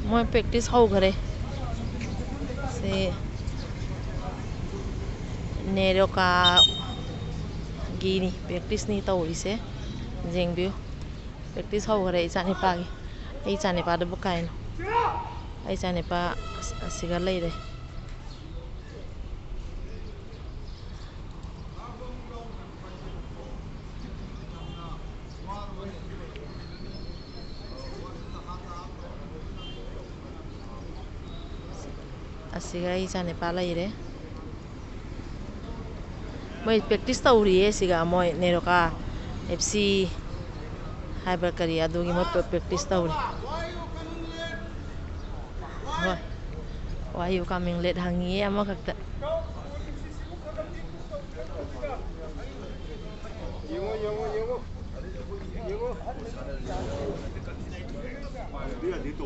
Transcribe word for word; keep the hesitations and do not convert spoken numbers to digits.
ꯃꯣꯏ ꯄ꯭ꯔꯦꯛꯇꯤꯁ ꯍꯧꯈꯔꯦ꯫ ꯁꯤ ꯅꯦꯔꯣꯀꯥꯒꯤꯅꯤ ꯄ꯭ꯔꯦꯛꯇꯤꯁꯅꯤ ꯇꯧꯔꯤꯁꯦ꯫ ꯌꯦꯡꯕꯤꯌꯨ, ꯄ꯭ꯔꯦꯛꯇꯤꯁ ꯍꯧꯈꯔꯦ ꯏꯆꯥꯅꯤꯄꯥꯒꯤ꯫ ꯑꯩ ꯏꯆꯥꯅꯤꯄꯥꯗꯨꯕꯨ ꯀꯥꯏꯅꯣ? ꯑꯩ ꯏꯆꯥꯅꯤꯄꯥ ꯑꯁꯤꯒ ꯂꯩꯔꯦ꯫ ꯑꯁꯤꯒ ꯑꯩ ꯏꯆꯥꯅꯤꯄꯥ ꯂꯩꯔꯦ꯫ ꯃꯣꯏ ꯄ꯭ꯔꯦꯛꯇꯤꯁ ꯇꯧꯔꯤꯌꯦ ꯁꯤꯒ, ꯃꯣꯏ ꯅꯦꯔꯣꯀꯥ ꯑꯦꯐ ꯁꯤ ꯍꯥꯏꯕ꯭ꯔꯥ ꯀꯔꯤ, ꯑꯗꯨꯒꯤ ꯃꯣꯏ ꯄ꯭ꯔꯦꯛꯇꯤꯁ ꯇꯧꯔꯤ꯫ ꯍꯣꯏ, why you coming late ꯍꯪꯉꯤꯌꯦ ꯑꯃꯈꯛꯇ꯫ ꯌꯦꯡꯉꯣ, ꯌꯦꯡꯉꯣ, ꯌꯦꯡꯉꯣ꯫ ꯌꯦꯡꯉꯣ꯫